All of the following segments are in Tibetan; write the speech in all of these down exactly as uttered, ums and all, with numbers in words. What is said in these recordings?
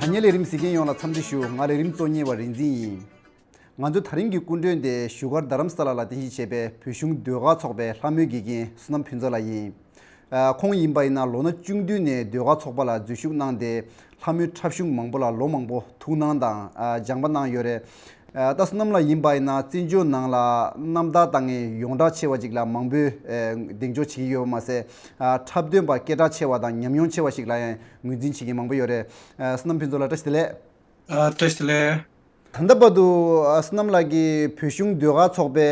ཉེ་ལས་རིམ་གཟིགས་མཁན་ཡོངས་ལ་འཚམས་འདྲི་ཞུ། ང་ལས་རིམ་གཙོ་གཉེར་བ་རིག་འཛིན་ཡིན། ང་ཚོའི་ད་རིང་གི་སྐུ་མགྲོན་དེ་བཞུགས་སྒར་རྡ་རམ་ས་ལ་ལ་རྟེན་གཞི་བྱས་པའི་བོད་གཞུང་ཟློས་གར་ཚོགས་པའི་ལྷ་མོའི་དགེ་རྒན་བསོད་ནམས་ཕུན་ཚོགས་ལགས་ཡིན། ཨ། ཁོང་ཡིན་པ་ཡིན་ན་ལོ་ན་བཅུ་བདུན་ནས་ཟློས་གར་ཚོགས་པ་ལ་འཛུལ་ཞུགས་གནང་སྟེ་ལྷ་མོའི་འཁྲབ་གཞུང་མང་པོ་ལ་ལོ་མང་པོ་ཐུགས་སྣང་དང་། ཨ། སྦྱངས་པ་གནང་ཡོད་རེད། ཨ། ད་བསོད་ནམས་ལགས་ཡིན་པ་ཡིན་ན་བཙན་བྱོལ་ནང་ལ་རྣམ་ཐར་བཏང་མཁན་ཡོངས་གྲགས་ཆེ་བ་ཅིག་ལ་མང་པོས། ཨ། གདེང་འཇོག་བྱེད་ཀྱི་ཡོད་པ་མ་ཟད། ཨ། འཁྲབ་སྟོན་པ་སྐད་གྲགས་ཆེ་བ་དང་ཉམས་མྱོང་ཆེ་བ་ཞིག་ལ་ཡང་ངོས་འཛིན་བྱེད་མཁན་མང་པོ་ཡོད་རེད། ཨ། བསོད་ནམས་ཕུན་ཚོགས་ལགས་བཀྲ་ཤིས་བདེ་ལེགས། ཨ། བཀྲ་ཤིས་བདེ་ལེགས། ད་ལྟ་བར་དུ། ཨ། བསོད་ནམས་ལགས་ཀྱིས་བོད་གཞུང་ཟློས་གར་ཚོགས་པའི།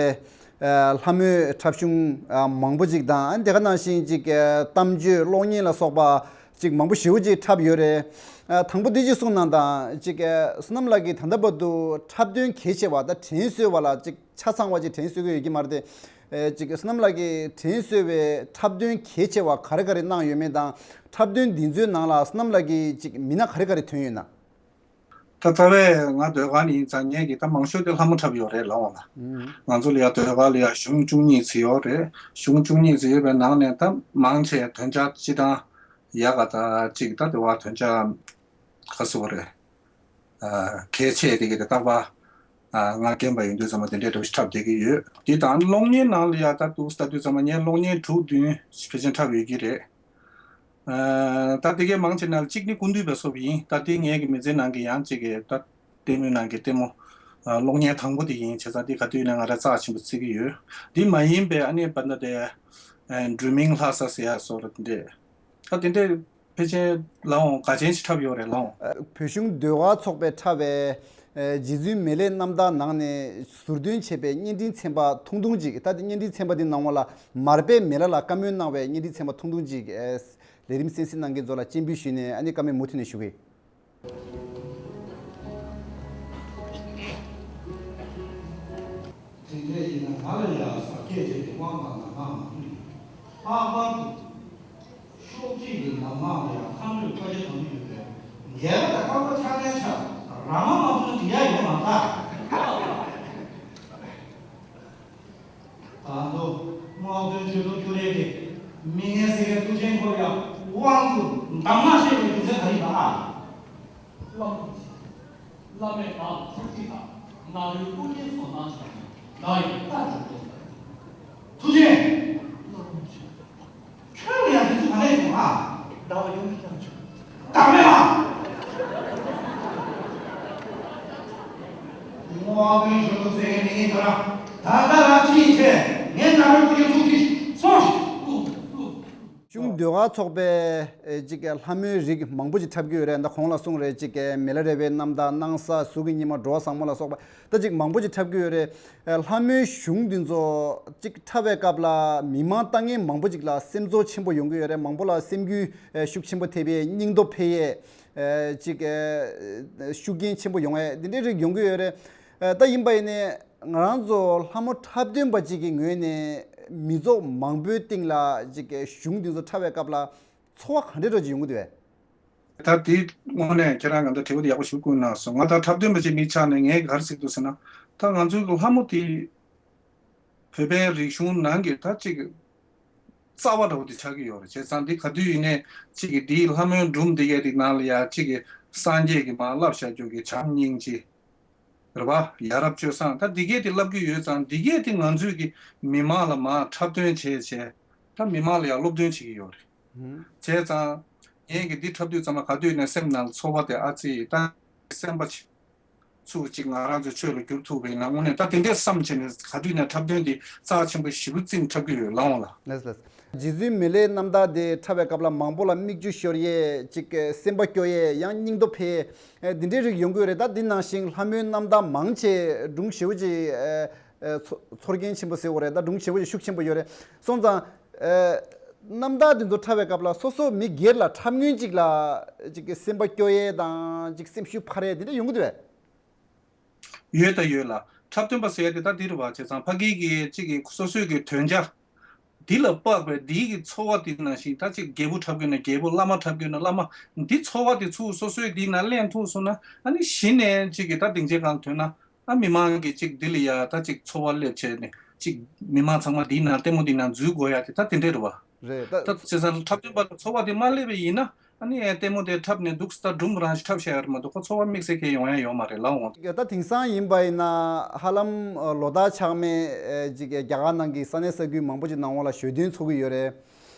ཨ། ལྷ་མོའི་འཁྲབ་གཞུང་། ཨ། མང་པོ་ཅིག་དང་། ཨ། དེ་ག་ནང་བཞིན་ཅིག་ཨ། གཏམ་བརྗོད་གློག་བརྙན་ལ་སོགས་པ་ཅིག་མང་པོ་ཞེ་པོ་ཅིག་འཁྲབ་ཡོད་རེད། ཨ། དང་པོ་འདི་ཅིག་གསུངས་གནང་དང་། ཅིག་ཨ། བསོད་ནམས་ལགས་ཀྱིས་ད་ལྟ་བར་དུ་འཁྲབ་སྟོན་གལ་ཆེ་བ་དང་དྲན་གསོས་པ་ལ་ཅིག་ཆ་ཚང་བ་ཅིག་དྲན་གསོས་ཀྱི་ཡོད་ཀྱི་མ་རེད་དེ། ཨ། ཅིག་བསོད་ནམས་ལགས་ཀྱིས་དྲན་གསོས་པའི་འཁྲབ་སྟོན་གལ་ཆེ་བ་ག་རེ་ག་རེ་གནང་ཡོད་མེད་དང་། འཁྲབ་སྟོན་འདི་ཚོའི་ནང་ལ་བསོད་ནམས་ལགས་ཀྱིས་ཅིག་མི་སྣ་ག་རེ་ག་རེ་ཐོན་ཡོད་ན། ད་རྩ་བའི་ང་ཟློས་གར་ནས་ཡིན་ཙང་ངས་ཀྱི་ད་མང་ཤོས་དེ་ལྷ་མོ་འཁྲབ་ཡོད་རེད་ལབ་འོང་ལ། ཨུམ། ང་ཚོ་ལ་ཡ་ཟློས་གར་ལ་ཡ་གཞུང་བཅུ་གཉིས་ཙམ་ཡོད་རེད། གཞུང་བཅུ་གཉིས་ཙམ་ཡོད་པའི་ནང་ནས་ད་མང་ཆེ་དོན་ཆ་སྤྱི་དང་ཡག་ག་ད་ཅིག་ད་དེ་བ་དོན་ཆ་ག་ཟེར་བ་རེད། ཨ། གལ་ཆེ་དེ་གི་དེ་རྟག་པ། ཨ། ང་རྒན་པ་ཡིན་དུས་ཙམ་པ་དེ་འདྲའི་འདྲ་བོ་ཞིག་འཁྲབ་བསྡད་ཀྱི་ཡོད། དེ་དང་གློག་བརྙན་ནང་ལ་ཡ་ད་འདུག་ལྟ་དུས་ཙམ་པ་ངས་གློག་བརྙན་དྲུག་བདུན་ཕལ་ཆེར་འཁྲབ་ཡོད་ཀྱི་རེད། ཨ། ད་དེ་གའི་མང་ཆེ་ནང་ལ་གཅིག་ནི་སྐུ་མདུན་པའི་སོབ་ཡིན། ད་དེ་ངའི་གི་མི་ཚེ་ནང་གི་ཡང་གཅིག་གི་ད་ལྟད་མོའི་ནང་གི་ལྟད་མོ། ཨ། གློག་བརྙན་དང་པོ་དེ་ཡིན། བྱས་ཙང་དེ་ག་དུས་ཡིན་ན་ང་རང་རྩ་ཆེན་པོ་བརྩི་གི་ཡོད། འདི་མ་ཡིན་པའི་ཨ་ནི་བར་ན་དེ། ཨ། སྒྲོལ་མིང་ལྷ་ས་ཟེར་ཡ་སོགས་ལ་དེ་འདྲས། ད་དེ་འདྲས་ཕལ་ཆེར་ལའང་ག་ཅན་ཞིག་འཁྲབ་ཡོད་རེད་ལའང་། ཨ། བོད་གཞུང་ཟློས་གར་ཚོགས་པས་འཁྲབ་པའི། ཨ། རྗེ་བཙུན་མི་ལའི་རྣམ་ཐར་ནང་ནས་ཟུར་འདོན་བྱས་པའི་བརྙན་འཕྲིན་ཚན་པ་ཐུང་ཐུང་ཅིག་ད་དེ་བརྙན་འཕྲིན་ཚན་པ་འདི་ནང་ལ་མར་པའི་མི་ལ་ལ་བཀའ་མོལ་གནང་བའི་བརྙན་འཕྲིན་ཚན་པ་ཐུང་ཐུང་ཅིག་ཨ། ལས་རིམ་གསན་གཟིགས་གནང་མཁན་ཚོ་ལ་སྤྱན་འབུལ་ཞུས་ནས་ཨ་ནི་བཀའ་མོལ་མུ་མཐུད་ནས་ཞུ་གི། དེ་འདྲ་ཡིན་ན་ང་ལ་ཡང་ཟབ་རྒྱས་ཅན་གྱི་དབང་དང་ལམ་ཁ་མ་འདུག་ལྷག་པར་དུ་ཤོག་སྒྲིག་གི་ལམ་ཁ་ལ་ཡང་ཁ་མོས་བཀའ་རྒྱ་དམ་པོ་ཡོད་པས། འགལ་བ་དང་བཀག་པ་ཆགས་མཁན་ཆགས་རང་དབང་མ་ཐོབ་ན་འགྲིག་ཡ་ཡོད་མ་རེད། ད་དུང་སྔོག་འདོན་ཆོས་ཐོག་ཁྱོད་རེ་གི་མི་ངན་ཟེར་བའི་ཐུགས་ཆེན་ཁོར་ཡང་དབང་དུ་གདམས་ངག་བཤད་པའི་རྒྱུ་མཚན་ག་རེ་ཡིན་པ་ཨ། བླ་མ་བླ་མས་བདག་ལ་ཐུགས་ཀྱིས་བདག་ན་རོའི་ཀུན་མཁྱེན་ཚོགས་གནང་བྱུང་། བདག་ཡིས་བཀའ་བརྒྱུད་དོ། ཐུགས་རྗེ་ཆེ། ཁྱོད་ལ་ཡང་དེ་ཚོ་ག་ནས་བྱུང་ཨ། ཟླ་བ་ཡོངས་སུ་བཏང་བྱུང་། བདག་མེད་ལ། ངོ་བོ་ཀུན་གཞོན་ནུ་ཟེར་མཁན་མི་ངན་དོ་ར། ད་ལྟ་རང་ཕྱིན་ཆད་ངས་ན་རོའི་ཀུན་མཁྱེན་ཐུགས་ཀྱིས་སོང་ཞིག་གཞུང་ཟློས་གར་ཚོགས་པས་ཅིག་ལྷ་མོའི་རིགས་མང་པོ་ཅིག་འཁྲབ་ཀྱི་ཡོད་རེད། ད་གོང་ལ་གསུངས་རེད། ཅིག་མི་ལ་རས་པའི་རྣམ་ཐར། སྣང་ས། གཟུགས་ཀྱི་ཉི་མ། འགྲོ་བ་བཟང་མོ་ལ་སོགས་པ་ད་ཅིག་མང་པོ་ཅིག་འཁྲབ་ཀྱི་ཡོད་རེད། ལྷ་མོའི་གཞུང་འདི་ཚོ་ཅིག་འཁྲབ་པའི་སྐབས་ལ་མི་མང་ལྟ་མཁན་མང་པོ་ཅིག་ལ་སེམས་ཚོར་ཆེན་པོ་ཡོང་གི་ཡོད་རེད། མང་པོ་ལ་སེམས་འགུལ་ཤུགས་ཆེན་པོ་ཐེབས་ཡས། སྙིང་སྟོབས་འཕེལ་ཡས། ཅིག་ཤུགས་རྐྱེན་ཆེན་པོ་ཡོང་ཡས་འདི་འདྲའི་རིགས་ཡོང་གི་ཡོད་རེད། ད་ཡིན་པ་ཡིན་ནའི་ང་རང་ཚོ་ལྷ་མོ་འཁྲབ་སྟོན་པ་ཅིག་གི་ངོས་ནས་མི་ཚོགས་མང་པོའི་སྟེང་ལ་ཅིག་གཞུང་འདི་ཚོ་འཁྲབ་པའི་སྐབས་ལ་ཚོར་བ་ག་འདྲ་འདྲ་ཅིག་ཡོང་གི་འདུག་བས། ད་དེ་དངོས་གནས་ཁྱེད་རང་ག་འདྲ་དྲི་བ་དེ་ཡག་པོ་ཞིག་བསྐུར་གནང་སོང་། ང་ད་འཁྲབ་སྟོན་པ་ཅིག་མིན་ཆགས་ནས་ངས་ག་རེ་ཟེར་གི་འདུག་ཟེར་ན། ད་ང་ཚོའི་གི་ལྷ་མོ་དེ་བོད་པའི་རིག་གཞུང་ནང་གི་ད་ཅིག་རྩ་བ་འདྲ་བོ་དེ་ཆགས་ཀྱི་ཡོད་རེད། བྱས་ཙང་འདི་ག་དུས་ཡིན་ནའི་གཅིག་གིས་འདིའི་ལྷ་མོའི་སྒྲུང་འདི་གའི་རིགས་ནང་ལ་ཡ་གཅིག་གིས་སངས་རྒྱས་ཀྱིས་མར་བསླབ་བཞག་རྒྱུ་གི་བྱམས་སྙིང་རྗེ་རེད་པ། ཡ་རབས་སྤྱོད་བཟང་ད་འདི་གའི་དེ་བསླབ་ཀྱི་ཡོད་ཙང་འདི་གའི་དེ་ང་ཚོས་ཀྱི་མི་མང་ལ་མར་འཁྲབ་སྟོན་བྱས་བྱས་ད་མི་མང་ལ་ཡ་སློབ་སྟོན་བྱེད་ཀྱི་ཡོད་རེད། བྱས་ཙང་ངས་ཀྱི་འདི་འཁྲབ་དུས་ཙམ་པ་ག་དུས་ཡིན་ནའི་སེམས་ནང་ལ་ཚོར་བ་དེ་ཨ་ཙི་ད་སེམས་པ་ཆེ། ཚུར་གཅིག་ང་རང་ཚོའི་ཆོས་ལ་བསྒྱུར་ཐུབ་པ་ཡིན་ན་དངོས་གནས་ད་དེ་འདྲས་བསམ་བྱས་ནས་ག་དུས་ནས་འཁྲབ་སྟོན་འདི་རྩ་ཆེན་པོ་ཞེ་པོ་བརྩིས་ནས་འཁྲབ་ཀྱི་ཡོད་ལགས་འོང་ལགས། ལགས་ལགས། རྗེ་བཙུན་མི་ལའི་རྣམ་ཐར་དེ་འཁྲབ་པའི་སྐབས་ལ་མང་པོ་ལ་མིག་ཆུ་ཤོར་ཡས་ཅིག་སེམས་པ་སྐྱོ་ཡས་ཡང་སྙིང་སྟོབས་འཕེལ་ཡས་འདི་འདྲའི་རིགས་ཡོང་གི་ཡོད་རེད། ད་འདི་ནང་བཞིན་ལྷ་མོའི་རྣམ་ཐར་མང་ཆེ་སྒྲུང་ཞེ་པོ་ཅིག་ཚོ་ཚོར་སྐྱེན་ཆེན་པོ་ཟེར་བ་རེད། ད་སྒྲུང་ཞེ་པོ་ཅིག་ཤུགས་ཆེན་པོ་ཡོད་རེད། སོང་ཙང་། རྣམ་ཐར་འདི་ཚོ་འཁྲབ་པའི་སྐབས་ལ་སོ་སོ་མི་སྒེར་ལ་འཁྲབ་མཁན་ཅིག་ལ་ཅིག་གི་སེམས་པ་སྐྱོ་ཡས་དང་ཅིག་སེམས་ཤུགས་འཕར་ཡས་འདི་འདྲ་ཡོང་གི་འདུག་བས། ཡོད་ད་ཡོད་ལ། འཁྲབ་སྟོན་པ་ཟེར་ཡ་དེ་ད་འདི་རེད་བ། བྱས་ཙང་ཕ་གི་གི་ཅིག་གི་སོ་སོའི་གི་དོན་བྱ་འདི་ལ་དཔག་པའི་འདིའི་གི་ཚོར་བ་འདི་ནང་བཞིན་ད་ཅིག་རྒྱལ་པོ་འཁྲབ་དགོས་ན་རྒྱལ་པོ། བླ་མ་འཁྲབ་དགོས་ན་བླ་མ། འདི་ཚོར་བ་དེ་ཚུར་སོ་སོའི་འདི་ནང་ལེན་ཐུབ་སོང་ན་ཨ་ནི་གཞི་ནས་ཅིག་གི་ད་སྡིངས་ཆའི་སྒང་ཐོན་ན། ཨ་མི་མང་གིས་ཅིག་འདི་ལ་ཡ་ད་ཅིག་ཚོར་བ་སླེབས་བྱས་ནས་ཅིག་མི་མང་ཚང་མ་འདིའི་ནང་ལྟད་མོ་འདིའི་ནང་འཛུལ་དགོས་ཡ་དེ་ད་དེ་འདྲས་རེད་བ། རེད་ད། ད་བྱས་ཙང་འཁྲབ་སྟོན་པ་ལ་ཚོར་བ་དེ་མ་སླེབས་པ་ཡིན་ན་ ཨ་ནི་ལྟད་མོ་དེ་འཁྲབ་ནས་འདུག་སེ་ད་སྒྲུང་རང་ཞིག་འཁྲབ་བཞག་ཡོད་རེད་མ་གཏོགས་ཁོ་ཚོར་བ་དམིགས་བསལ་གང་ཡང་ཡོང་ཡ་ཡོད་མ་རེད་ལབ་འོང་། ད་དེང་སང་ཡིན་པ་ཡིན་ན་ཧ་ལམ་ལོ་ལྟར་ཆགས་མེད་ཅིག་རྒྱ་གར་ནང་གི་ས་གནས་ས་ཁུལ་མང་པོ་ཅིག་ནང་ལོགས་ལ་གཞོན་སྟོན་ཚོགས་ཀྱི་ཡོད་རེད།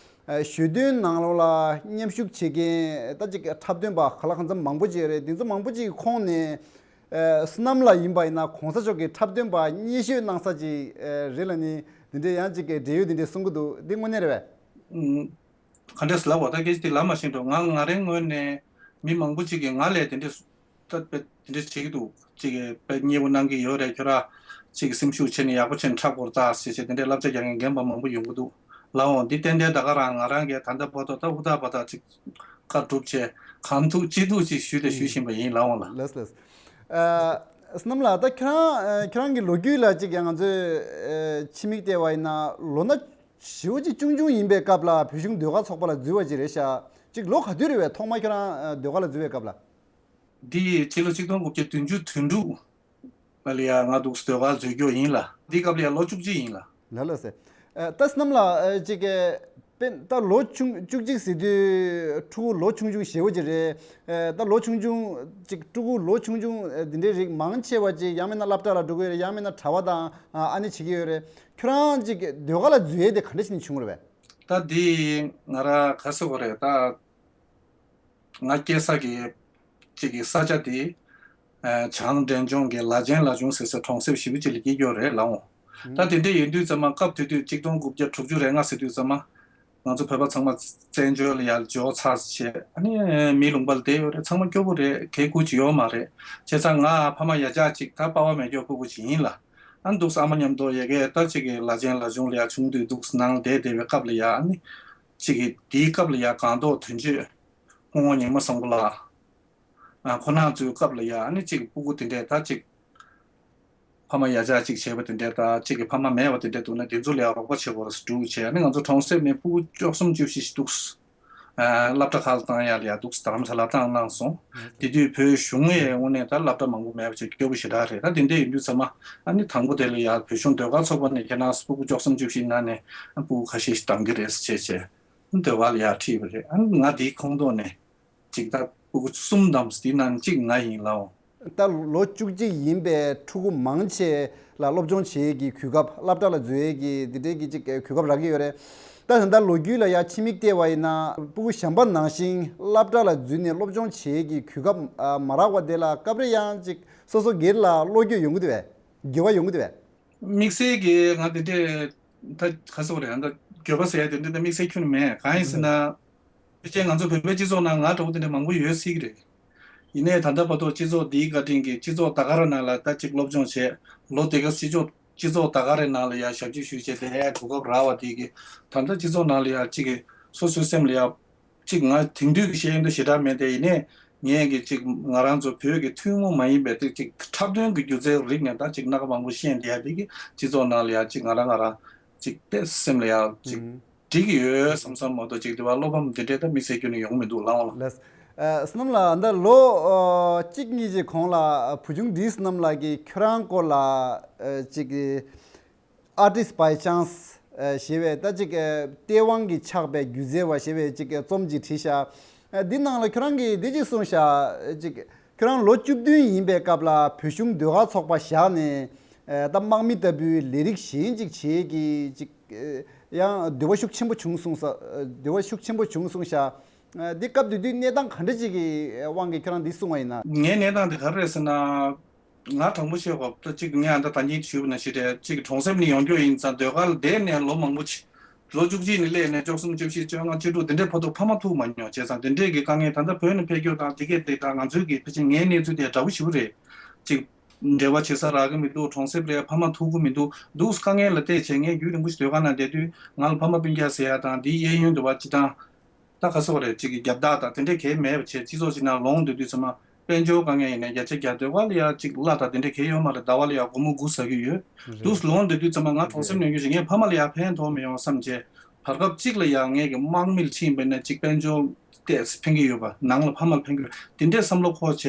གཞོན་སྟོན་ནང་ལོགས་ལ་མཉམ་ཞུགས་བྱེད་མཁན་ད་ཅིག་འཁྲབ་སྟོན་པ་ག་ལ་གང་འཚམ་མང་པོ་ཅིག་ཡོད་རེད། དེ་ཚོ་མང་པོ་ཅིག་གི་ཁོངས་ནས། ཨ། བསོད་ནམས་ལགས་ཡིན་པ་ཡིན་ན་གོང་ས་མཆོག་གི་འཁྲབ་སྟོན་པ་སྙན་ཤོས་གནང་ས་ཅིག་ཨ། རེད་ལབ་ནི་འདི་འདྲའི་ཡང་ཅིག་གི་འབྲེལ་ཡོད་འདི་འདྲའི་གསུང་གི་འདུག་འདི་དངོས་གནས་རེད་པས། ཨུམ། ག་འདྲས་ལབ་པ་ད་སྐད་ཆ་དེ་ལབ་མ་ཤེས་འགྲོ། ང་ང་རའི་ངོས་ནས་མི་མང་པོ་ཅིག་གིས་ང་ལས་དེ་འདྲས་ད་དཔེ་དེ་འདྲས་བྱེད་ཀྱི་འདུག་ཅིག་གིས་དཔེ་མཉེས་པོ་གནང་གི་ཡོད་རེད། ཁྱོད་ར་ཅིག་སེམས་ཤུགས་ཆེ་ནས་ཡག་པོ་བྱས་ནས་འཁྲབ་དགོས་རེད་ད་ཟེར་བྱས་དེ་འདྲས་བསླབ་བྱ་རྒྱག་མཁན་རྒན་པ་མང་པོ་ཡོང་གི་འདུག་ལབ་འོང་། འདི་ཏན་ཏན་ད་ག་རང་ང་རང་གིས་ད་ལྟ་བར་དུ་ད་ཧུར་ཐག་པ་ད་ཅིག་བཀའ་སྒྲུབ་བྱས་གང་ཐུབ་ཅི་ཐུབ་ཅིག་ཞུས་ཏེ་ཞུས་བཞིན་པ་ཡིན་ལབ་འོང་ལ། ལགས་ལགས། ཨ། བསོད་ནམས་ལགས་ད་ཁྱོད་རང་ཨ། ཁྱོད་རང་གི་ལོ་རྒྱུས་ལ་ཅིག་ཡང་ང་ཚོས་ཨ། ཕྱི་མིག་བལྟས་པ་ཡིན་ན་ལོ་ན་ཞེ་པོ་ཅིག་ཆུང་ཆུང་ཡིན་པའི་སྐབས་ལ་བོད་གཞུང་ཟློས་གར་ཚོགས་པ་ལ་འཛུལ་བ་ཅིག་རེད་ཤག་ཅིག་ལོ་ག་དུས་རེད་པས་ཐོག་མ་ཁྱོད་རང་ཨ། ཟློས་གར་ལ་འཛུལ་བའི་སྐབས་ལ། འདི་ཕྱི་ལོ་ཆིག་སྟོང་དགུ་བརྒྱ་བདུན་ཅུ་དོན་དྲུག་ལ་ལ་ཡ་ང་འདུག་སེ་ཟློས་གར་འཛུལ་རྒྱུ་ཡིན་ལ། འདི་སྐབས་ལ་ཡ་ལོ་བཅུ་གཅིག་ཡིན་ལ། ལ་ལ་སེ། ཨ། ད་བསོད་ནམས་ལགས་ཨ། ཅིག་གི་དཔེ་ད་ལོ་ཆུང་བཅུ་གཅིག་ཟེར་དུས་ཕྲུ་གུ་ལོ་ཆུང་ཆུང་ཞེ་པོ་ཅིག་རེད། ཨ། ད་ལོ་ཆུང་ཆུང་ཅིག་ཕྲུ་གུ་ལོ་ཆུང་ཆུང་ཨ། འདི་འདྲའི་རིགས་མང་ཆེ་བ་ཅིག་ཡང་མིན་ན་སློབ་གྲྭ་ལ་འགྲོ་གི་ཡོད་རེད། ཡང་མིན་ན་གྲྭ་པ་དང་ཨ། ཨ་ནི་བྱེད་ཀྱི་ཡོད་རེད། ཁྱོད་རང་ཅིག་ཟློས་གར་ལ་འཛུལ་ཡས་དེ་ག་འདྲ་ཞིག་ནས་བྱུང་རེད་པས། ད་འདི་ང་རང་ག་ཟེར་དགོས་རེད་ད། ང་སྐྱེས་ས་གི་གཅིག་གི་ས་ཆ་དེ་ཨ། བྱང་འབྲས་ལྗོངས་ཀྱི་ལ་ཆེན་ལ་ཆུང་ཟེར་སའི་གྲོང་གསེབ་ཞེ་པོ་ཅིག་ལ་སྐྱེས་ཡོད་རེད་ལབ་འོང་། ད་དེ་འདྲ་ཡིན་དུས་ཙམ་མ་སྐབས་དེ་དུས་ཆིག་སྟོང་དགུ་བརྒྱ་དྲུག་ཅུ་རེ་ལྔ་ཟེར་དུས་ཙམ་མ་ང་ཚོ་བོད་པ་ཚང་མ་བཙན་བྱོལ་ལ་ཡར་འབྱོར་ཚར་བྱས་ཨ་ནི་མིའི་ལུང་པ་ལ་བསྡད་ཡོད་རེད། ཚང་མ་སྐྱོ་པོ་རེད། གལ་ཁུར་ཅིག་ཡོད་མ་རེད། བྱས་ཙང་ང་ཕ་མ་ཡ་ཅག་ཅིག་ད་པ་ཕ་མེས་སྐྱོ་སྤུ་གུ་ཅིག་ཡིན་ལ། ཨ་ནི་འདུག་སེ་ཨ་མ་མཉམ་དུ་ཡ་གི་ད་ཅིག་གི་ལ་ཆེན་ལ་ཆུང་ལ་ཡ་ཆུང་དུས་འདུག་སེ་ནང་ལ་བསྡད་བསྡད་པའི་སྐབས་ལ་ཡ་ཨ་ནི་ཅིག་གི་དེའི་སྐབས་ལ་ཡ་སྒང་ཏོག་དོན་གཅོད་སྐུ་ངོ་ཉི་མ་བཟང་པོ་ལགས། ཨ། ཁོང་རྣམ་ཚོའི་སྐབས་ལ་ཡ་ཨ་ནི་གཅིག་གི་སྤུ་གུ་དེ་འདྲས་ད་གཅིག་ཕ་མ་ཡ་ཅག་གཅིག་བྱས་པ་དེ་འདྲས་ད་གཅིག་གི་ཕ་མ་མེད་པ་དེ་འདྲས་འདུག་ན་དེ་ཚོ་ལ་ཡ་རོགས་པ་བྱེད་དགོས་རེད་ཟེར་འདུག་བྱས་ཨ་ནི་ང་ཚོ་གྲོང་གསེབ་ནས་སྤུ་གུ་བཅུ་གསུམ་བཅུ་བཞི་ཞིག་འདུག་སེ། ཨ། སློབ་གྲྭ་ཁག་ལ་བཏང་ཡ་ལ་ཡ་འདུག་སེ་རྡ་རམ་ས་ལ་བཏང་གནང་སོང་། དེ་དུས་བོད་གཞུང་ཡས་དངོས་གནས་ད་སློབ་གྲྭ་མང་པོ་མེད་པ་བྱས་སྐྱོ་པོ་ཞེ་དྲག་རེད། ད་དེ་འདྲས་ཡིན་དུས་ཙམ་མ་ཨ་ནི་དང་པོ་དེ་ལ་ཡ་བོད་གཞུང་ཟློས་གར་ཚོགས་པ་ནས་ཁྱེད་རང་སྤུ་གུ་བཅུ་གསུམ་བཅུ་བཞིའི་ནང་ནས་སྤུ་གུ་ཁ་ཤས་ཤིག་བདམས་ཀྱི་རེད་ཟེར་བྱས་བྱས་ཟློས་གར་ལ་ཡ་ཁྲིད་པ་རེད། ཨ་ནི་ང་དེའི་ཁོངས་གཏོགས་ནས། གཅིག་ད་སྤུ་གུ་གསུམ་བདམས་དེའི་ནང་གཅིག་ང་ཡིན་ལབ་འོང་། ད་ལོ་བཅུ་གཅིག་ཡིན་པའི་ཕྲུ་གུ་མང་ཆེ་ལ་སློབ་སྦྱོང་བྱེད་ཡས་ཀྱི་གོ་སྐབས་སློབ་གྲྭ་ལ་འཛུལ་ཡས་ཀྱི་འདི་འདྲའི་གི་གཅིག་གོ་སྐབས་རག་གི་ཡོད་རེད། ད་ད་ལྟ་ལོ་རྒྱུས་ལ་ཡ་ཕྱི་མིག་བལྟས་པ་ཡིན་ན་སྤུ་གུ་གཞན་པ་ནང་བཞིན་སློབ་གྲྭ་ལ་འཛུལ་ནས་སློབ་སྦྱོང་བྱེད་ཡས་ཀྱི་གོ་སྐབས་མ་རག་པ་དེ་ལ་སྐབས་རེ་ཡང་གཅིག་སོ་སོ་སྒེར་ལ་བློ་འགྱོད་ཡོང་གི་འདུག་བས། འགྱོད་པ་ཡོང་གི་འདུག་བས། དམིགས་བསལ་གྱི་ང་དེ་འདྲས་ད་ག་ཟེར་བ་རེད། ད་འགྱོད་པ་ཟེར་ཡ་དེ་འདྲས་ད་དམིགས་བསལ་ཁྱོན་ནས་མེད། གང་ཡིན་ཟེར་ན། ཕལ་ཆེར་ང་ཚོ་བོད་པའི་སྤྱི་ཚོགས་ནང་ང་འདྲ་བོ་དེ་འདྲས་མང་པོ་ཡོད་སྲིད་ཀྱི་རེད། ཡིན་ནའི་ད་ལྟ་བར་དུ་སྤྱི་ཚོགས་འདིའི་བཀའ་དྲིན་གྱིས་སྤྱི་ཚོགས་ད་ག་རེ་ནང་ལ་ད་ཅིག་སློབ་སྦྱོང་བྱས་ལོ་དེ་ག་སྤྱི་ཚོགས་སྤྱི་ཚོགས་ད་ག་རེ་ནང་ལ་ཡ་ཞབས་ཕྱི་ཞུས་བྱས་དེ་ཡ་གོ་སྐབས་རག་པ་དེ་གི་ད་ལྟ་སྤྱི་ཚོགས་ནང་ལ་ཡ་ཅིག་གི་སོ་སོའི་སེམས་ལ་ཡ། གཅིག་ང་དེང་དུས་ཀྱི་ཤེས་ཡོན་དེ་ཞེ་དྲག་མེད་དེ་ཡིན་ནའི་ངས་ཀྱི་གཅིག་ང་རང་ཚོ་བོད་ཀྱི་ཐུན་མོང་མ་ཡིན་པའི་དེ་གཅིག་འཁྲབ་སྟོན་གྱི་སྒྱུ་རྩལ་རིག་གནས་ད་གཅིག་སྣ་ཁ་མང་པོ་ཤེས་བསྡད་ཡ་དེ་གི་སྤྱི་ཚོགས་ནང་ལ་ཡ་གཅིག་ང་རང་ང་རང་གཅིག་དཔེ་སེམས་ལ་ཡ་གཅིག་འགྲིག་གི་ཡོད་བསམ་བསམ་མ་གཏོགས་གཅིག་དེ་བ་བློ་ཕམ་དེ་འདྲའི་ད་དམིགས་བསལ་ཁྱོན་ནས་ཡོང་མི་འདུག་ལགས་འོང་། ལགས། ཨ། བསོད་ནམས་ལགས་ད་ལོ་ཨ། གཅིག་གཉིས་ཀྱི་གོང་ལ་བུ་ཆུང་བཀྲ་ཤིས་བསོད་ནམས་ལགས་ཀྱིས་ཁྱོད་རང་སྐོར་ལ་ཨ། གཅིག་གི Artist by Chance ཞེས་པའི་ད་ཅིག་སྟེས་དབང་གིས་ཆགས་པའི་སྒྱུ་རྩལ་བ་ཞེས་པའི་ཅིག་རྩོམ་ཅིག་བྲིས་ཤག་འདི་ནང་ལ་ཁྱོད་རང་གིས་འདི་ཅིག་གསུངས་ཤག་ཅིག་ཁྱོད་རང་ལོ་བཅུ་བདུན་ཡིན་པའི་སྐབས་ལ་བོད་གཞུང་ཟློས་གར་ཚོགས་པ་བཞག་ནས་ད་དམག་མི་ལྟ་བུའི་ལས་རིགས་གཞན་ཅིག་བྱེད་ཀྱི་ཅིག་ཡང་འདོད་པ་ཤུགས་ཆེན་པོ་བྱུང་གསུངས་ས། འདོད་པ་ཤུགས་ཆེན་པོ་བྱུང་གསུངས་ཤག་འདི་སྐབས་དེ་དུས་གནས་སྟངས་ག་འདྲ་ཅིག་གི་དབང་གིས་ཁྱོད་རང་འདི་གསུངས་པ་ཡིན་ན། ངའི་གནས་སྟངས་དེ་ག་རེ་རེད་ཟེར་ན། ང་དྲང་པོ་བཤད་དགོས་ད་གཅིག་ངས་ཨ་ད་ད་གིན་ཞུས་པ་ནང་བཞིན་རེད། གཅིག་གྲོང་གསེབ་ནས་ཡོང་རྒྱུ་ཡིན་ཙང་ཟློས་གར་ལ་བསྡད་ནས་ལོ་མང་པོ་ཅིག་ལོ་བཅུ་གཅིག་ནས་སླེབས་ནས་བཅུ་གསུམ་བཅུ་བཞི་བཅོ་ལྔ་བཅུ་དྲུག་དེ་འདྲའི་བར་དུ་ཕ་མ་ཐུག་མ་མྱོང་བྱས་ཙང་དེ་འདྲས་ཀྱི་དཀའ་ངལ་ད་ལྟ་བོད་ནས་ཕེབས་རྒྱུ་དང་དེ་གས་དེ་དང་ང་ཚོའི་གི་ཕལ་ཆེར་ངའི་གནས་ཚུལ་དེ་འདྲ་པོ་ཞེ་པོ་རེད། གཅིག་འབྲེལ་བ་བྱེད་ས་རག་གི་མི་འདུག་གྲོང་གསེབ་རེད། ཕ་མ་ཐུག་གི་མི་འདུག་འདུག་དཀའ་ངལ་ལ་བལྟས་བྱས་ངས་རྒྱུན་རིང་པོ་ཞིག་ཟློས་གར་ནང་བསྡད་དུས་ང་ལ་ཕ་མ་སྤུན་ཀྱག་ཟེར་ཡ་དང་དེའི་གཡས་གཡོན་དུ་བ་སྤྱི་བཏང་ད་ག་ཟེར་བ་རེད། གཅིག་གི་རྒྱབ་བདག་དང་དེ་འདྲས་གལ་མེད་པ་བྱས་སྤྱི་ཚོགས་ཅིག་ནང་ལོངས་སྡོད་དུས་ཚང་མ་དཔལ་འབྱོར་དཀའ་ངལ་ཡིན་ནའི་བརྒྱ་ཆ་བརྒྱ་ཟློས་གར་ལ་ཡ་གཅིག་གླ་དང་དེ་འདྲས་གལ་ཡོད་མ་རེད། ཟླ་བ་ལ་ཡ་སྒོར་མོ་དགུ་ཟ་གི་ཡོད། རེད། འདུག་ལོངས་སྡོད་དུས་ཚང་མ་ང་གྲོང་གསེབ་ནས་ཡོང་རྒྱུ་ཞིག་ངས་ཕ་མ་ལ་ཡ་ཕན་ཐོགས་མི་ཡོང་བསམ་བྱས་བར་སྐབས་གཅིག་ལ་ཡ་ངས་གི་དམག་མི་ལ་ཕྱིན་པ་ཡིན་ན་གཅིག་དཔལ་འབྱོར་ཏོག་ཙམ་ཕན་གི་ཡོད་པ་ནང་ལ་ཕ་མ་ལ་ཕན་གི་ཡོད་དེ་འདྲས་བསམ་བློ་འཁོར་བྱས་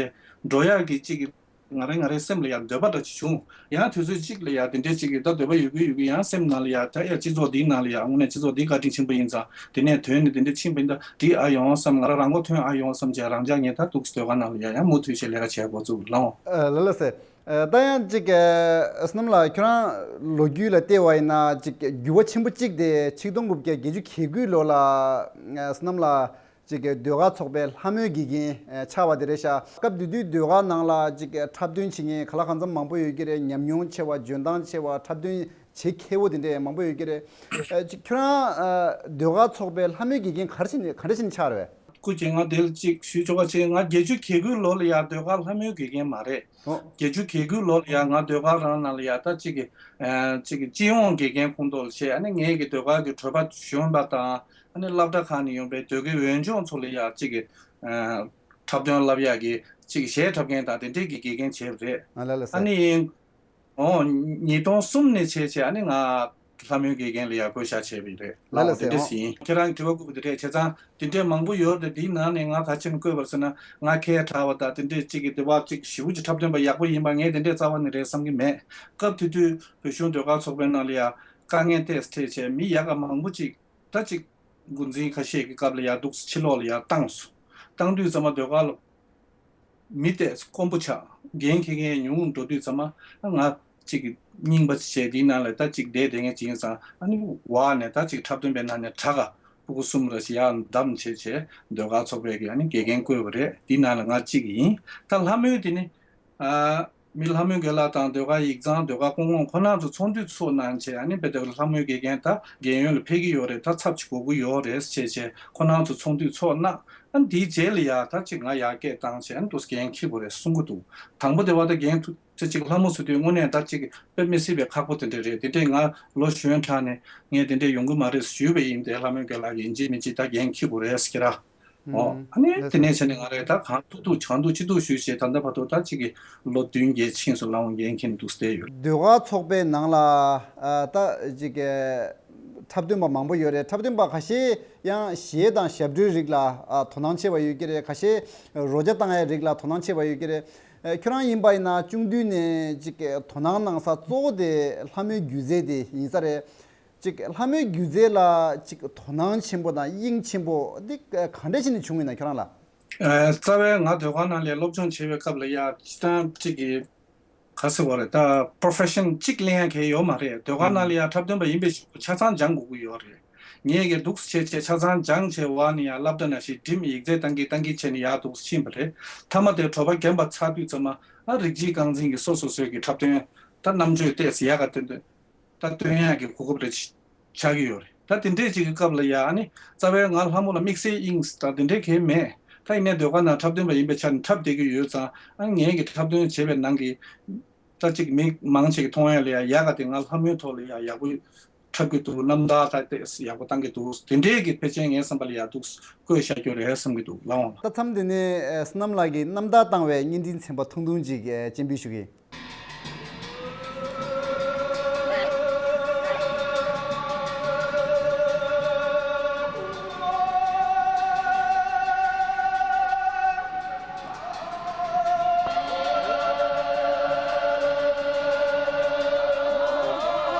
འགྲོ་ཡག་གི་གཅིག་གི་ང་རང་ང་རའི་སེམས་ལ་ཡང་འདོད་པ་འདྲ་ཅིག་བྱུང་། ཡང་དུས་ཚོད་གཅིག་ལ་ཡང་དེ་འདྲའི་ཅིག་གི་ད་འདོད་པ་ཡོད་གི་ཡོད་གི་ཡང་སེམས་ནང་ལ་ཡང་ད་ཡ་སྤྱི་ཚོགས་འདིའི་ནང་ལ་ཡང་དངོས་གནས་སྤྱི་ཚོགས་འདི་བཀའ་དྲིན་ཆེན་པོ་ཡིན་ཙང་དེ་ནས་དོན་ནི་དེ་འདྲ་ཕྱིན་པ་ཡིན་ཙང་འགྲིག་ཨ་ཡོང་བསམ། ང་རང་རང་མགོ་ཐོན་ཨ་ཡོང་བསམ་བྱས་རང་འཇགས་ངས་ད་འདུག་སྡོད་སྒང་ནང་ལ་ཡང་ཡང་མུ་མཐུད་བྱས་ལས་ཀ་བྱས་འགོ་བཙུགས་ལ་འོང་། ལ་ལ་སེ། ད་ཡང་ཅིག་བསོད་ནམས་ལགས་ཁྱོད་རང་ལོ་རྒྱུས་ལ་བལྟས་པ་ཡིན་ན་ཅིག་འགྱུར་བ་ཆེན་པོ་གཅིག་དེ་ཆིག་སྟོང་དགུ་བརྒྱ་བརྒྱད་ཅུ་གྱ་དགུའི་ལོ་ལ་བསོད་ནམས་ལགས། ཅིག་གི་ཟློས་གར་ཚོགས་པའི་ལྷ་མོའི་དགེ་རྒན་ཆགས་པ་དེ་རེད་ཤག་སྐབས་དེ་དུས་ཟློས་གར་ནང་ལ་ཅིག་འཁྲབ་སྟོན་བྱེད་མཁན་ག་ལ་གང་འཚམ་མང་པོ་ཡོད་ཀྱི་རེད། ཉམས་མྱོང་ཆེ་བ། འཇོན་ཐང་ཆེ་བ། འཁྲབ་སྟོན་བྱེད་མཁས་པོ་དེ་འདྲས་མང་པོ་ཡོད་ཀྱི་རེད། ཨ་ཅིག་ཁྱོད་རང་ཨ་ཟློས་གར་ཚོགས་པའི་ལྷ་མོའི་དགེ་རྒན་ག་རེ་བྱས་ནས་ག་འདྲ་བྱས་ནས་ཆགས་རེད་བས། སྐུ་མཁྱེན། ང་དེ་ལ་ཅིག་ཞུ་ཆོག་པ་བྱས། ང་བརྒྱད་ཅུ་གྱ་དགུའི་ལོ་ལ་ཡ་ཟློས་གར་ལྷ་མོའི་དགེ་རྒན་མ་རེད། ཨོ། བརྒྱད་ཅུ་གྱ་དགུའི་ལོ་ལ་ཡ་ང་ཟློས་གར་རང་ནང་ལ་ཡ་ད་ཅིག་གི་ཨ་ཅིག་གི་སྤྱི་ཡོངས་དགེ་རྒན་ཁོངས་གཏོགས་ལ་བྱས། ཨ་ནི་ངེད་ཀྱི་ཟློས་གར་གྱི་གྲོད་པ་ཞོན་པ་དང་། ཨ་ནི་སློབ་གྲྭ་ཁག་ནས་ཡོང་པའི་ཟློས་གར་འོས་སྦྱོང་ཚོ་ལ་ཡ་གཅིག་གི་ཨ་འཁྲབ་སྟོན་བསླབ་ཡག་གི་གཅིག་གཞས་འཁྲབ་མཁན་དང་དེ་འདྲས་ཀྱི་དགེ་རྒན་བྱས་པ་རེད། ཨ་ལ་ལ་ཨ་ཟེར། ནི་ཨོ་ཉིས་སྟོང་གསུམ་ནས་བྱས་བྱས་ཨ་ནི་ང་ལྷ་མོའི་དགེ་རྒན་ལ་ཡ་བསྐོ་བཞག་བྱས་པ་རེད། ལ་ལ་ལའོ་དེ་ཟེར་འདྲས་ཨོ། ཡིན། ཁྱེད་རང་གི་དྲི་བ་བཀོད་པ་དེ་རེད། བྱས་ཙང་དེ་འདྲས་མང་པོ་ཡོད་དེ་དེའི་ནང་ནས་ང་ག་ཅི་ནས་བསྐོས་པ་ཟེར་ན་ང་ཁས་དྲག་པ་དང་དེ་འདྲས་གཅིག་གི་དེ་བ་གཅིག་ཞེ་པོ་ཅིག་འཁྲབ་སྟོན་པ་ཡག་པོ་ཡིན་པ་ངས་དེ་འདྲས་རྩ་བ་ནས་རེད་བསམ་གྱི་མེད། སྐབས་དེ་དུས་བོད་གཞུང་ཟློས་གར་ཚོགས་པའི་ནང་ལ་ཡ་དཀའ་ངལ་ཏོག་ཙམ་འཕྲད་བྱས་མི་ཡག་ག་མང་པོ་ཅིག་ད་ཅིག་འགོ་འཛིན་ཁ་ཤས་ཀྱི་སྐབས་ལ་ཡ་འདུག་སེ་ཕྱི་ལོགས་ལ་ཡ་བཏང་སོང་། བཏང་དུས་ཙམ་པ་ཟློས་གར་ལ་མི་ཏོག་ཙམ་དཀོན་པོ་ཆགས། འགན་འཁྱེར་མཁན་ཉུང་འགྲོ་དུས་ཙམ་པ་ང་ཅིག་རྙིང་པ་བྱས་དེའི་ནང་ལ་ད་ཅིག་བསྡད་བསྡད་མཁན་ཅིག་ཡིན་ཙང་ཨ་ནི་འོག་ནས་ད་ཅིག་འཁྲབ་སྟོན་པའི་ནང་ནས་གྲྭ་ག་ཕྲུ་གུ་གསུམ་རེ་ཞིག་ཡར་བདམས་བྱས་བྱས་ཟློས་གར་ཚོགས་པའི་གི་ཨ་ནི་དགེ་རྒན་བསྐོས་པ་རེད། དེའི་ནང་ལ་ང་གཅིག་ཡིན། ད་ལྷ་མོའི་དེ་ནི། ཨ། མི་ལྷ་མོའི་དགེ་ལགས་དང་ཟློས་གར་ཡིག་ཚང་ཟློས་གར་ཀུན་སློང་ཁོ་རང་ཚོ་ཚོགས་འདུ་ཚོགས་གནང་བྱས་ཨ་ནི་དཔེ་དེ་ལྷ་མོའི་དགེ་རྒན་ད་རྒན་ཡོལ་ལ་ཕེབས་ཀྱི་ཡོད་རེད། ད་ཚབ་ཅིག་དགོས་ཀྱི་ཡོད་རེད་ཅེས་བྱས་ཁོ་རང་ཚོ་ཚོགས་འདུ་ཚོགས་གནང་། ཨ་ནི་དེའི་རྗེས་ལ་ཡ་ད་ཅིག་ང་ཡར་སྐད་བཏང་བྱས་ཨ་ནི་འདུག་སེ་འགན་འཁྱེར་དགོས་རེད་གསུང་གི་འདུག་དང་པོ་དེ་བ་ད་འགན་ཐུག་ཚེ་གཅིག་ལྷ་མོ་ཟེར་དུས་དངོས་གནས་ད་ཅིག་དཔེ་མི་སྲིད་པའི་ཁག་པོ་དེ་འདྲ་རེད། དེ་འདྲས་ང་ལོ་གཞོན་དྲགས་ནས་ངས་དེ་འདྲས་ཡོང་གི་མ་རེད་ཞུས་པ་ཡིན་ཏེ་ལྷ་མོའི་དགེ་ལགས་ཀྱིས་ཡིན་གཅིག་མིན་གཅིག་ད་འགན་འཁྱེར་དགོས་རེད་ཟེར་གྱི་ར། ཨོ། ཨ་ནི་དེ་ནས་བྱས་ནས་ང་རས་ད་གང་ཐུབ་ཐུབ་གང་ཐུབ་ཅི་ཐུབ་ཞུས་བྱས་ད་ལྟ་བར་དུ་ད་ཅིག་གི་ལོ་བདུན་བརྒྱད་ཕྱིན་སོང་ལ་འོང་འགན་འཁྱེར་འདུག་བསྡད་ཡོད། ཟློས་གར་ཚོགས་པའི་ནང་ལ་ཨ་ད་ཅིག་གི་འཁྲབ་སྟོན་པ་མང་པོ་ཡོད་རེད། འཁྲབ་སྟོན་པ་ཁ་ཤས་ཡང་གཞས་དང་ཞབས་བྲོའི་རིགས་ལ་ཨ་དོ་སྣང་ཆེ་བ་ཡོད་ཀྱི་རེད། ཁ་ཤས་རོལ་ཆ་བཏང་ཡའི་རིགས་ལ་དོ་སྣང་ཆེ་བ་ཡོད་ཀྱི་རེད། ཨ་ཁྱོད་རང་ཡིན་པ་ཡིན་ན་ཆུང་དུས་ནས་ཅིག་གི་དོ་སྣང་གནང་ས་གཙོ་བོ་དེ་ལྷ་མོའི་སྒྱུ་རྩལ་དེ་ཡིན་ས་རེད། ཅིག་ལྷ་མོའི་སྒྱུ་རྩལ་ལ་ཅིག་དོ་སྣང་ཆེན་པོ་དང་དབྱིངས་ཆེན་པོ་འདི་ག་འདྲ་ཞིག་ནས་བྱུང་ཡོད་ན་ཁྱོད་རང་ལ། ཨ་རྩ་བའི་ང་ཟློས་གར་ནང་ལ་སློབ་སྦྱོང་བྱེད་པའི་སྐབས་ལ་ཡ་སྤྱིར་བཏང་གཅིག་གི་ག་ཟེར་བ་རེད། ད་པོ་རོ་ཕེ་ཤན་གཅིག་ལེན་ཡ་གང་ཡང་ཡོད་མ་རེད། ཟློས་གར་ནང་ལ་ཡ་འཁྲབ་སྟོན་པ་ཡིན་པའི་གཞུག་གུ་ཆ་ཚང་སྦྱང་དགོས་ཀྱི་ཡོད་རེད། ངས་གི་འདུག་སེ་བྱས་བྱས་ཆ་ཚང་སྦྱངས་བྱས་འོག་ནས་ཡ་སློབ་གྲྭ་ནང་བཞིན་འགྲིམ་ཡིག་ཚད་བཏང་གི་བཏང་གི་བྱས་ནས་ཡར་འདུག་སེ་ཕྱིན་པ་རེད། མཐའ་མ་དེ་གྲོད་པ་རྒན་པ་ཚར་དུས་ཙམ་མ་ཨ་རིགས་གཅིག་རྐང་འཛིན་གྱི་སོ་སོ་སོའི་གི་འཁྲབ་སྟོན་ད་རྣམ་དཔྱོད་ཏོག་ཙམ་ཡག་ག་སྟོན་སྟོན། ད་སྟོན་ཡག་གི་གོ་སྐབས་རེ་ཆགས་ཀྱི་ཡོད་རེད། ད་དེ་འདྲས་ཅིག་གི་སྐབས་ལ་ཡ་ཨ་ནི་རྩ་བའི་ང་ལྷ་མོ་ལ་དམིགས་བསལ་དབྱིངས་ད་དེ་འདྲས་གང་ཡང་མེད། ད་ཡིན་ནའི་ཟློས་གར་ནང་འཁྲབ་སྟོན་པ་ཡིན་པའི་ཆ་ནས་འཁྲབ་བསྡད་ཀྱི་ཡོད་ཙང་ཨ་ངའི་གི་འཁྲབ་སྟོན་བྱེད་པའི་ནང་གི་ད་ཅིག་མི་མང་ཆེ་གི་མཐོང་ཡ་ལ་ཡ་ཡག་ག་དེ་ང་ལྷ་མོའི་ཐོག་ལ་ཡ་ཡག་པོ་འཁྲབ་ཀྱི་འདུག་རྣམ་ཐར་ད་ཏོག་ཙམ་ཡག་པོ་བཏང་གི་འདུག་དེ་འདྲས་ཀྱི་ཕལ་ཆེར་ངའི་བསམ་པ་ལ་ཡ་འདུག་བཀོད་བཞག་རྒྱུ་རེད་བསམ་གྱི་འདུག་ལགས་འོང་། ད་མཚམས་འདི་ནས་བསོད་ནམས་ལགས་ཀྱིས་རྣམ་ཐར་བཏང་བའི་བརྙན་འཕྲིན་ཚན་པ་ཐུང་ཐུང་ཅིག་སྤྱན་འབུལ་ཞུ་གི་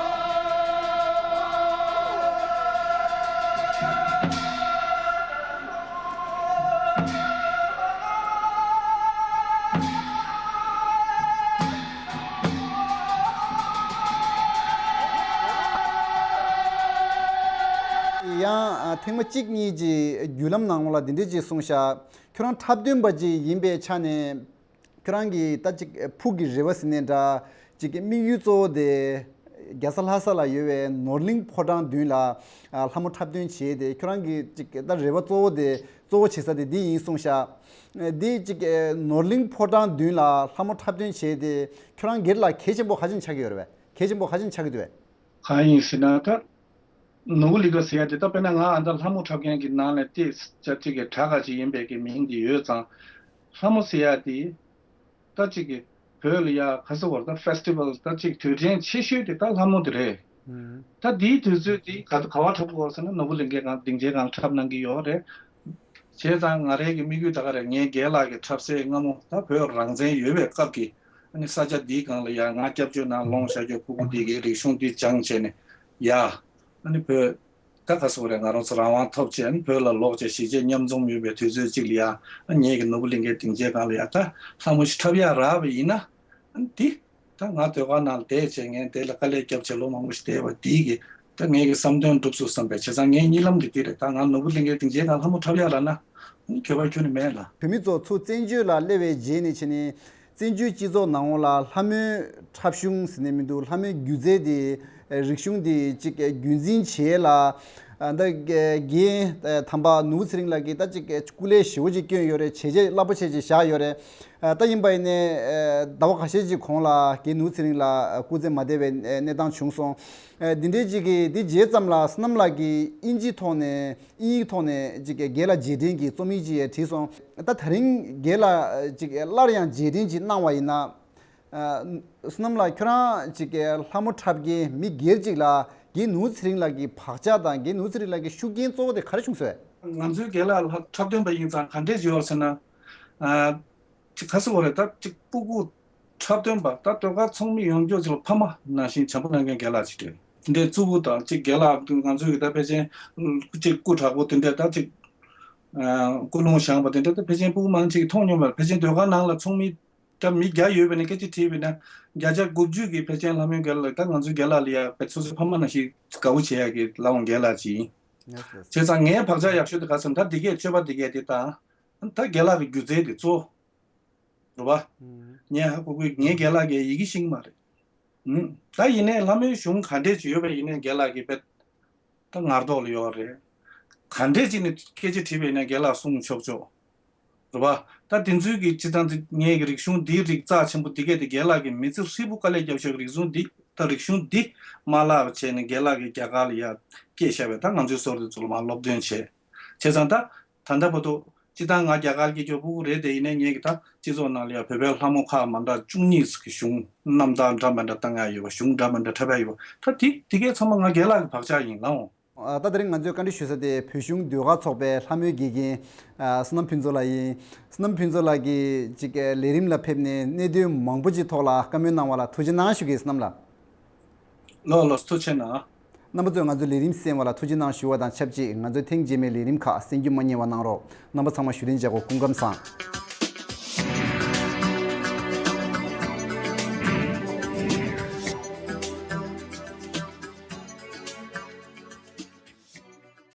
ཡིན། ཡང་ཐེངས་མ་གཅིག་གཉིས་ཀྱི་བརྒྱུད་ལམ་ནང་ལ་འདི་འདྲས་ཅིག་གསུངས་ཤག་ཁྱོད་རང་འཁྲབ་སྟོན་པ་ཅིག་ཡིན་པའི་ཆ་ནས་ཁྱོད་རང་གི་ད་ཅིག་ཕུགས་ཀྱི་རེ་བ་ཟེར་ནའི་འདྲ་ཅིག་དམིགས་ཡུལ་གཙོ་བོ་དེ་རྒྱལ་ས་ལྷ་ས་ལ་ཡོད་པའི་ནོར་གླིང་ཕོ་བྲང་མདུན་ལ་ལྷ་མོ་འཁྲབ་སྟོན་བྱས་ཏེ་ཁྱོད་རང་གི་ཅིག་ད་རེ་བ་གཙོ་བོ་དེ་གཙོ་བོ་བྱེད་ས་དེ་འདི་ཡིན་གསུངས་ཤག་འདི་ཅིག་ནོར་གླིང་ཕོ་བྲང་མདུན་ལ་ལྷ་མོ་འཁྲབ་སྟོན་བྱས་ཏེ་ཁྱོད་རང་སྒེར་ལ་གལ་ཆེན་པོ་ག་ཅིག་ཆགས་ཀྱི་ཡོད་རེད་པས། གལ་ཆེན་པོ་ག་ཅིག་ཆགས་ཀྱི་འདུག་པས། གང་ཡིན་ཟེར་ན་ད། ནོར་བུ་གླིང་ག་ཟེར་ཡ་དེ་ད་དཔེར་ན་ང་ཨ་ད་ལྷ་མོ་འཁྲབ་མཁན་གྱི་ནང་ལ་ཏོག་ཙམ་ཅིག་གི་གྲགས་ཀ་ཅིག་ཡིན་པའི་གི་མིང་དེ་ཡོད་ཙང་། ལྷ་མོ་ཟེར་ཡ་དེ་ད་ཅིག་གི་བོད་ལ་ཡ་ག་ཟེར་བར་ད་ཕེ་སི་ཊི་བལ་ད་ཅིག་དུས་དྲན་ཆེ་ཤོས་དེ་ད་ལྷ་མོ་དེ་རེད། ད་དེའི་དུས་ཚོད་དེ་ག་ག་བ་འཁྲབ་དགོས་ཟེར་ན་ནོར་བུ་གླིང་གའི་སྒང་སྡིངས་ཆའི་སྒང་འཁྲབ་གནང་གི་ཡོད་རེད། བྱས་ཙང་ང་རའི་གི་དམིགས་ཡུལ་ད་ག་རེད། ངའི་རྒན་ལགས་ཀྱི་འཁྲབ་སའི་སྔ་མོ་ད་བོད་རང་བཙན་ཡོད་པའི་སྐབས་ཀྱི་ ཨ་ནི་ས་ཆ་འདིའི་སྒང་ལ་ཡ་ང་སྐྱབས་བཅོལ་ནང་ལོངས་བཞག་རྒྱུ་ཕྲུ་གུ་འདི་གི་རིག་གཞུང་འདི་སྦྱངས་བྱས་ནས་ཡ། ཨ་ནི་བོད་ད་ག་སོག་རེད། ང་རང་ཚོ་རང་དབང་ཐོབ་བྱས་ཨ་ནི་བོད་ལ་ལོག་བྱས་གཞིས་བྱེས་མཉམ་འཛོམས་ཡོད་པའི་དུས་ཚོད་ཅིག་ལ་ཡ། ཨ་ངེད་ཀྱི་ནོར་བུ་གླིང་གའི་སྡིངས་ཆའི་སྒང་ལ་ཡ་ད་ལྷ་མོ་ཞིག་འཁྲབ་ཡ་རག་པ་ཡིན་ན། ཨ་ནི་འདི་ད་ང་ཟློས་གར་ནང་ལ་བསྡད་བྱས་ངས་དེ་ལ་དཀའ་ལས་བརྒྱབ་བྱས་ལོ་མང་པོ་ཞིག་བསྡད་པ་འདི་གི་ད་ངེད་ཀྱི་བསམ་དོན་འགྲུབ་སོང་བསམ་པའི་བྱས་ཙང་ངའི་གཉིད་ལམ་གྱི་འདི་རེད། ད་ང་ནོར་བུ་གླིང་གའི་སྡིངས་ཆའི་སྒང་ལྷ་མོ་འཁྲབ་ཡ་རག་ན་ཨ་ནི་འགྱོད་པ་ཁྱོན་ནས་མེད་ལ། བོད་མི་ཚོ་ཚུར་བཙན་བྱོལ་ལ་སླེབས་པའི་རྗེས་ནས་བྱས་ནས་བཙན་བྱོལ་སྤྱི་ཚོགས་ནང་ལ་ལྷ་མོའི་འཁྲབ་གཞུང་ཟེར་ནས་མི་འདུག་ལྷ་མོའི་སྒྱུ་རྩལ་དེ་རིག་གཞུང་དེ་ཅིག་རྒྱུན་འཛིན་བྱེད་ལ། ད་རྒན་དམ་པ་ནོར་བུ་ཚེ་རིང་ལགས་ཀྱིས་ད་ཅིག་སྐུ་ལས་ཞེ་པོ་ཅིག་བསྐྱོན་ཡོད་རེད། བྱས་རྗེས་རླབས་པོ་ཆེ་ཅིག་བཞག་ཡོད་རེད། ད་ཡིན་པ་ཡིན་ནའི་ཟླ་བ་ཁ་ཤས་ཅིག་གོང་ལ་རྒན་ནོར་བུ་ཚེ་རིང་ལགས་སྐུ་ཚེ་མ་བདེ་བའི་གནས་སྟངས་བྱུང་སོང་། འདི་འདྲའི་ཅིག་གིས་འདི་རྗེས་ཙམ་ལ་བསོད་ནམས་ལགས་ཀྱིས་དབྱིན་ཇིའི་ཐོག་ནས་དབྱིན་ཡིག་ཐོག་ནས་ཅིག་རྒན་ལགས་རྗེས་དྲན་གྱི་རྩོམ་ཡིག་ཅིག་བྲིས་སོང་། ད་ད་རིང་རྒན་ལགས་ཅིག་སླར་ཡང་རྗེས་དྲན་ཅིག་གནང་བ་ཡིན་ན། བསོད་ནམས་ལགས་ཁྱོད་རང་ཅིག་ལྷ་མོ་འཁྲབ་མཁན་མི་སྒེར་ཅིག་ལ་རྒན་ནོར་བུ་ཚེ་རིང་ལགས་ཀྱི་བག་ཆགས་དང་རྒན་ནོར་བུ་ཚེ་རིང་ལགས་ཀྱི་ཤུགས་རྐྱེན་གཙོ་བོ་དེ་ག་རེ་བྱུང་སོང་། ང་ཚོའི་རྒན་ལགས་ལ་འཁྲབ་སྟོན་པ་ཡིན་ཙང་ག་འདྲས་ཡོད་ཟེར་ན། ཅིག་ག་ཟེར་དགོས་རེད། ད་ཅིག་སྤུ་གུ་འཁྲབ་སྟོན་པ་ད་ཟློས་གར་ཚོགས་མི་ཡོངས་རྫོགས་ཅིག་ལ་ཕ་མ་ནང་བཞིན་བྱམས་པོ་གནང་མཁན་རྒན་ལགས་ཅིག་རེད། དེ་འདྲའི་གཙོ་བོ་དང་ཅིག་རྒན་ལགས་ང་ཚོའི་གི་ད་ཕལ་ཆེར་ཅིག་སྐུ་དྲག་པོ་དེ་འདྲ་ད་ཅིག་ཀུན་སློང་བཞེངས་པ་དེ་འདྲ་ད་ཕལ་ཆེར་སྤུ་གུ་མང་ཆེ་གིས་མཐོང་མྱོང་མེད། ཕལ་ཆེར་ཟློས་གར་ནང་ལ་ཚོགས་མི་ད་མི་བརྒྱ་ཡོད་པ་ནས་སྐད་ཆ་དྲིས་པ་ན་བརྒྱ་ཆ་དགུ་བཅུ་གིས་ཕལ་ཆེར་ལྷ་མོའི་རྒན་ལགས་ད་ང་ཚོའི་རྒན་ལགས་ལ་ཡ་སོ་སོའི་ཕ་མ་ནང་བཞིན་དགའ་བོ་བྱེད་ཡ་གི་ལབ་འོང་རྒན་ལགས་ཅིག་ཡིན། བྱས་ཙང་ངའི་བག་ཆགས་ཡག་ཤོས་དེ་ག་ཟེར་ན་ད་འདི་གས་སྤྱོད་པ་འདི་གས་དེ་དང་། ད་རྒན་ལགས་ཀྱི་སྒྱུ་རྩལ་དེ་གཙོ་བོ་རེད་པ། ངས་ཧ་གོ་གི་ངའི་རྒན་ལགས་ཀྱིས་ཡི་གེ་ཤེས་ཀྱི་མ་རེད། ད་ཡིན་ནའི་ལྷ་མོའི་གཞུང་ག་འདྲས་ཅིག་ཡོད་པ་ཡིན་ནའི་རྒན་ལགས་ཀྱིས་དཔེ་ད་ངར་མདོག་ལ་ཡོད་རེད། ག་འདྲས་ཅིག་ནས་སྐད་ཆ་དྲིས་པ་ཡིན་ནའི་རྒན་ལགས་གསུང་ཆོག་ཆོག་རེད་པ། ད་དེ་ཚོའི་གི་སྤྱི་བཏང་དེ་ངའི་གི་རིག་གཞུང་འདིའི་རིགས་རྩ་ཆེན་པོ་འདི་གས་དེ་རྒན་ལགས་ཀྱིས་མི་ཚེ་ཧྲིལ་པོ་དཀའ་ལས་བརྒྱབ་ཤག་རིག་གཞུང་འདི་ད་རིག་གཞུང་འདི་མ་བརླག་བྱས་ནས་རྒན་ལགས་ཀྱིས་རྒྱ་གར་ལ་ཡ་སྐྱེས་བཞག་པའི་ད་ང་ཚོའི་སོར་དེ་ཚོ་ལ་མར་སློབ་སྟོན་བྱས། བྱས་ཙང་ད་ད་ལྟ་བར་དུ་སྤྱི་བཏང་ང་རྒྱ་གར་སྐྱེས་ཆོག་སྤུ་གུ་རེད་དེ་ཡིན་ནའི་ངས་གི་ད་སྤྱི་ཚོགས་ནང་ལ་ཡ་བོད་པའི་ལྷ་མོ་ཁག་མ་འདྲ་བཅུ་གཉིས་ཀྱི་གཞུང་རྣམ་ཐར་འདྲ་མི་འདྲ་བཏང་ཡ་ཡོད་པ་གཞུང་འདྲ་མི་འདྲ་འཁྲབ་ཡ་ཡོད་པ་ད་དེ་དེ་གས་ཚང་མ་ང་རྒན་ལགས་ཀྱི་བག་ཆགས་ཡིན་ལགས་འོང་། ད་དེ་རིང་ང་ཚོས་བཀའ་འདྲི་ཞུ་ས་དེ་བོད་གཞུང་ཟློས་གར་ཚོགས་པའི་ལྷ་མོའི་དགེ་རྒན་བསོད་ནམས་ཕུན་ཚོགས་ལགས་ཡིན། བསོད་ནམས་ཕུན་ཚོགས་ལགས་ཀྱིས་ཅིག་ལས་རིམ་ལ་ཕེབས་ནས་གནད་དོན་མང་པོ་ཅིག་ཐོག་ལ་བཀའ་མོལ་གནང་བ་ལ་ཐུགས་རྗེ་གནང་ཞུ་གི་བསོད་ནམས་ལགས། ལགས་ལགས་ཐུགས་རྗེ་གནང་། རྣམ་པ་ཚོས་ང་ཚོའི་ལས་རིམ་གསན་པ་ལ་ཐུགས་རྗེ་གནང་ཞུ་བ་དང་ཆབས་ཅིག་ང་ཚོའི་ཐེངས་རྗེས་མའི་ལས་རིམ་ཁག་གསན་རྒྱུ་མ་བསྙེལ་བ་གནང་རོགས། རྣམ་པ་ཚང་མ་བཞུགས་གདན་འཇགས་དགོས། སྐུ་ཁམས་བཟང་།